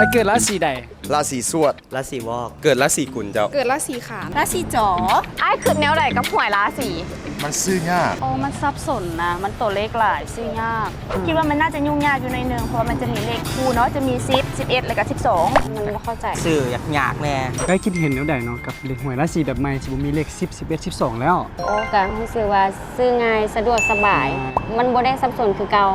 ອ້າຍເກີດລາສີໃດ? ລາສີສວດ. ລາສີວອກ. ເກີດລາສີກຸນເຈົ້າ. ເກີດລາສີຂານ. ລາສີຈໍ. ອ້າຍຄິດແນວໃດກັບຫວຍລາສີ? ມັນຊື້ຍາກ. ໂອ້ ມັນສັບສົນນະ ມັນຕົວເລກຫຼາຍ ຊື້ຍາກ. ຄິດວ່າມັນໜ້າຈະຫຍຸ້ງຍາກຢູ່ໜ້ອຍໜຶ່ງ ເພາະວ່າມັນຈະມີເລກຄູ່ເນາະ ຈະມີສິບ ສິບເອັດ ແລ້ວກໍສິບສອງ ມັນບໍ່ເຂົ້າໃຈ. ຊື້ຍາກໆແດ່. ອ້າຍຄິດເຫັນແນວໃດເນາະກັບເລກຫວຍລາສີແບບໃໝ່ ຊິບໍ່ມີເລກສິບ ສິບເອັດ ສິບສອງແລ້ວ? ໂອ້ ກໍຮູ້ສຶກວ່າຊື້ງ່າຍ ສະດວກສະບາຍ ມັນບໍ່ໄດ້ສັບສົນຄືເກົ່າ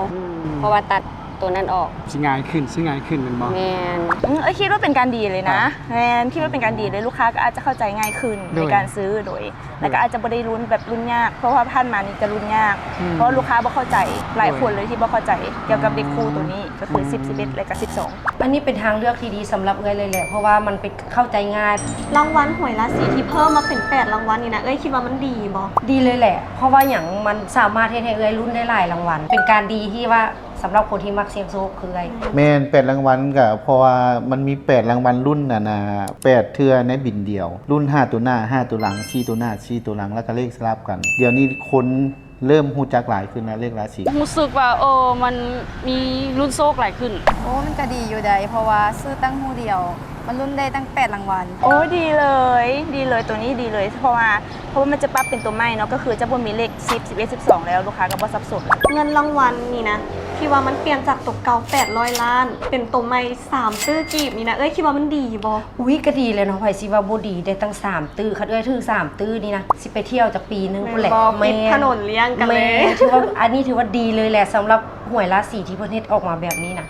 ເພາະວ່າຕັດ ໂຕນັ້ນອອກ ຊິງ່າຍຂຶ້ນ ຊື້ງ່າຍຂຶ້ນແມ່ນບໍ່? ແມ່ນ. ອືມ ເອີ ຄິດວ່າເປັນການດີເລີຍນະ. ແມ່ນ ຄິດວ່າເປັນການດີເລີຍ ລູກຄ້າກໍອາດຈະເຂົ້າໃຈງ່າຍຂຶ້ນໃນການຊື້ ໂດຍ ແລ້ວກໍອາດຈະບໍ່ໄດ້ລຸ້ນແບບລຸ້ນຍາກ ເພາະວ່າຜ່ານມານີ້ຈະລຸ້ນຍາກ ເພາະວ່າລູກຄ້າບໍ່ເຂົ້າໃຈ ຫຼາຍຄົນເລີຍທີ່ບໍ່ເຂົ້າໃຈກ່ຽວກັບເລກຄູ່ໂຕນີ້ ກໍຄືສິບ ສິບເອັດ ແລ້ວກໍສິບສອງ. ອັນນີ້ເປັນທາງເລືອກທີ່ດີສຳລັບເອື້ອຍເລີຍແຫຼະ ເພາະວ່າມັນເປັນ ເຂົ້າໃຈງ່າຍ. ລາງວັນຫວຍລາສີທີ່ເພີ່ມມາເປັນແປດລາງວັນນີ້ນະ ເອື້ອຍຄິດວ່າມັນດີບໍ່? ດີເລີຍແຫຼະ ເພາະວ່າຫຍັງ ມັນສາມາດເຮັດໃຫ້ເອື້ອຍລຸ້ນໄດ້ຫຼາຍລາງວັນ ເປັນການດີທີ່ວ່າ ສຳລັບຄົນທີ່ມັກສ່ຽງໂຊກຄືເອື້ອຍ. ແມ່ນ ແປດລາງວັນ ກໍເພາະວ່າມັນມີແປດລາງວັນລຸ້ນ ອັນນ່າ ແປດເທື່ອໃນບິນດຽວ ລຸ້ນຫ້າໂຕໜ້າ ຫ້າໂຕຫຼັງ ສີ່ໂຕໜ້າ ສີ່ໂຕຫຼັງ ແລ້ວກໍເລກສະຫຼັບກັນ. ດຽວນີ້ຄົນເລີ່ມຮູ້ຈັກຫຼາຍຂຶ້ນແລ້ວ ເລກລາສີ. ຮູ້ສຶກວ່າ ເອີ ມັນມີລຸ້ນໂຊກຫຼາຍຂຶ້ນ. ໂອ້ ມັນກໍດີຢູ່ໃດ໋ ເພາະວ່າຊື້ຕັ້ງຮູ້ດຽວ ມັນລຸ້ນໄດ້ຕັ້ງແປດລາງວັນ. ໂອ້ ດີເລີຍ ດີເລີຍ ໂຕນີ້ດີເລີຍ ເພາະວ່າ ເພາະວ່າມັນຈະປັບເປັນໂຕໃໝ່ເນາະ ກໍຄືຈະບໍ່ມີເລກສິບ ສິບເອັດ ສິບສອງແລ້ວ ລູກຄ້າກໍບໍ່ສັບສົນ. ເງິນລາງວັນນີ້ນະ ທີ່ວ່າມັນປ່ຽນຈາກໂຕເກົ່າແປດຮ້ອຍລ້ານ ເປັນໂຕໃໝ່ສາມຕື້ກີບນີ້ນະ ເອື້ອຍຄິດວ່າມັນດີບໍ່? ອຸ້ຍ ກໍດີແລ້ວເນາະ ໃຜຊິວ່າບໍ່ດີ ໄດ້ຕັ້ງສາມຕື້ ຄັນເອື້ອຍຖືກສາມຕື້ນີ້ນະ ຊິໄປທ່ຽວຈັກປີໜຶ່ງພຸ້ນແຫຼະ. ແມ່ນບໍ່? ແມ່ນ ປິດຖະໜົນລ້ຽງກັນເລີຍ. ແມ່ນ ຖືວ່າ ອັນນີ້ຖືວ່າດີເລີຍແຫຼະ ສຳລັບຫວຍລາສີທີ່ເພິ່ນເຮັດອອກມາແບບນີ້ນະ.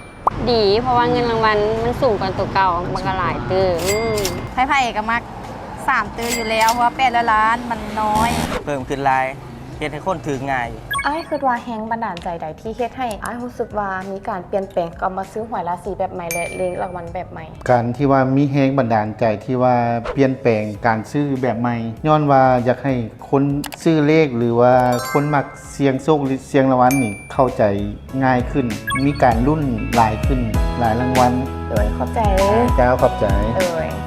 ດີ ເພາະວ່າເງິນລາງວັນມັນສູງກວ່າໂຕເກົ່າ ມັນກໍຫຼາຍຕື່ມ. ໃຜໆກໍມັກສາມຕື້ຢູ່ແລ້ວ ເພາະວ່າແປດຮ້ອຍລ້ານມັນນ້ອຍ. ເພີ່ມຂຶ້ນຫຼາຍ ເຮັດໃຫ້ຄົນຖືກງ່າຍ. ອ້າຍຄິດວ່າແຮງບັນດານໃຈໃດທີ່ເຮັດໃຫ້ອ້າຍຮູ້ສຶກວ່າມີການປ່ຽນແປງກັບມາຊື້ຫວຍລາສີແບບໃໝ່ ແລະ ເລກລາງວັນແບບໃໝ່? ການທີ່ວ່າມີແຮງບັນດານໃຈທີ່ວ່າປ່ຽນແປງການຊື້ແບບໃໝ່ ຍ້ອນວ່າຢາກໃຫ້ ຄົນຊື້ເລກ ຫຼືວ່າຄົນມັກສ່ຽງໂຊກ ຫຼືສ່ຽງລາງວັນນີ້ເຂົ້າໃຈງ່າຍຂຶ້ນ ມີການລຸ້ນຫຼາຍຂຶ້ນ ຫຼາຍລາງວັນ. ໂດຍ ຂອບໃຈ. ເຈົ້າ ຂອບໃຈ. ໂດຍ.